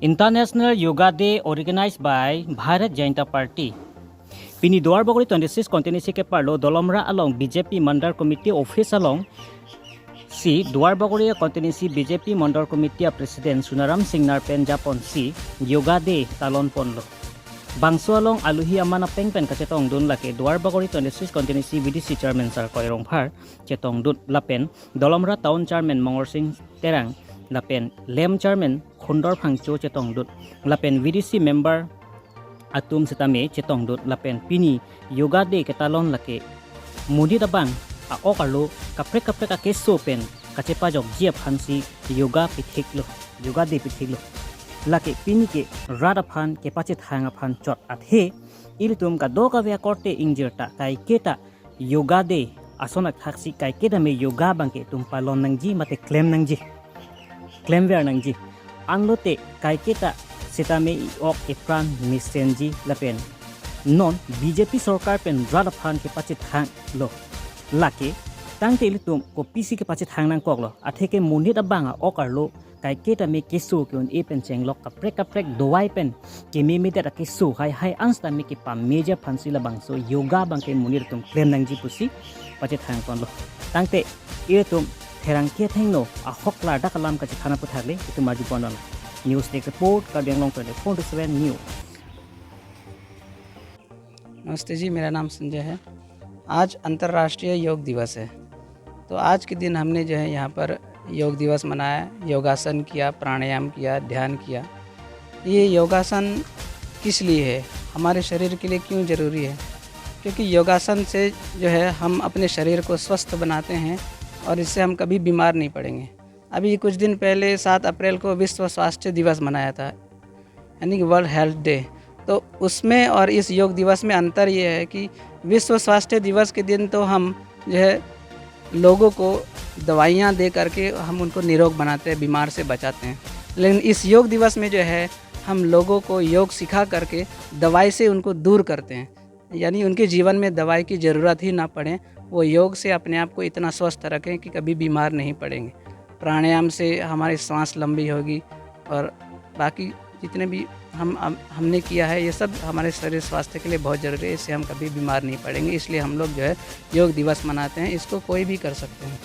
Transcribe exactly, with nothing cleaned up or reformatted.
International Yoga Day organized by Bharat Janata Party. Pini Duarbagori twenty-six constituency keparlo Dolamra along B J P Mandal Committee office along si Duarbagori constituency B J P Mandal Committee a President Sunaram Singnar pen japonsi Yoga Day talon ponlo. Bangso along aluhi aman apeng pen kachetongdun lake Duarbagori twenty-six constituency V D C Chairman Sar Koi Rongphar chetongdun lapen Dolamra Town Chairman Mongor Sing Terang lapen Lem Chairman Khundor Phangcho chetongdun lapen V D C member atum setame chetongdun lapen pini Yoga Day ketalon lake monit abang a-ok arlo kaprek kaprek akeso pen kachepajokji aphansi Yoga pithiklo, Yoga Day pithiklo. Lake pini ke rat aphan kepachethang aphan chot athe ilitum kadokave akorte ingjirta kaiketa Yoga Day ason athaksi kaiketa me yoga abangke itum palon nangji mate klem nangji, klemver nangji. Anlote kaiketa setame i-ok ipran mesenji lapen non B J P sorkar pen rat aphan kepachethanglo. Lake tangte ilitum kopisi kepachethang nangkoklo. Atheke monit abang a-ok arlo kaiketa me keso ke-un-e pen chenglok kaprek kaprek dawai pen kememedet akeso haihai an setame kepameji aphansi labangso yoga abangke monit atum klem nangji pusi pachethang ponlo. Tangte ilitum therangke athengno ahok klardak alam kachethan aputhatle itum arju pondun. News Desk Report, Karbi Anglong twenty-four into seven News. नमस्ते जी, मेरा नाम संजय है। आज अंतर्राष्ट्रीय योग दिवस है, तो आज के दिन हमने जो है यहाँ पर योग दिवस मनाया, योगासन किया, प्राणायाम किया, ध्यान किया। ये योगासन किस लिए है, हमारे शरीर के लिए क्यों ज़रूरी है? क्योंकि योगासन से जो है हम अपने शरीर को स्वस्थ बनाते हैं और इससे हम कभी बीमार नहीं पड़ेंगे। अभी कुछ दिन पहले सात अप्रैल को विश्व स्वास्थ्य दिवस मनाया था, यानी कि वर्ल्ड हेल्थ डे। तो उसमें और इस योग दिवस में अंतर ये है कि विश्व स्वास्थ्य दिवस के दिन तो हम जो है लोगों को दवाइयाँ दे करके हम उनको निरोग बनाते हैं, बीमार से बचाते हैं, लेकिन इस योग दिवस में जो है हम लोगों को योग सिखा करके दवाई से उनको दूर करते हैं, यानी उनके जीवन में दवाई की ज़रूरत ही ना पड़े। वो योग से अपने आप को इतना स्वस्थ रखें कि कभी बीमार नहीं पड़ेंगे। प्राणायाम से हमारी सांस लंबी होगी और बाकी जितने भी हम, हम हमने किया है, ये सब हमारे शरीर स्वास्थ्य के लिए बहुत ज़रूरी है। इससे हम कभी बीमार नहीं पड़ेंगे, इसलिए हम लोग जो है योग दिवस मनाते हैं। इसको कोई भी कर सकते हैं।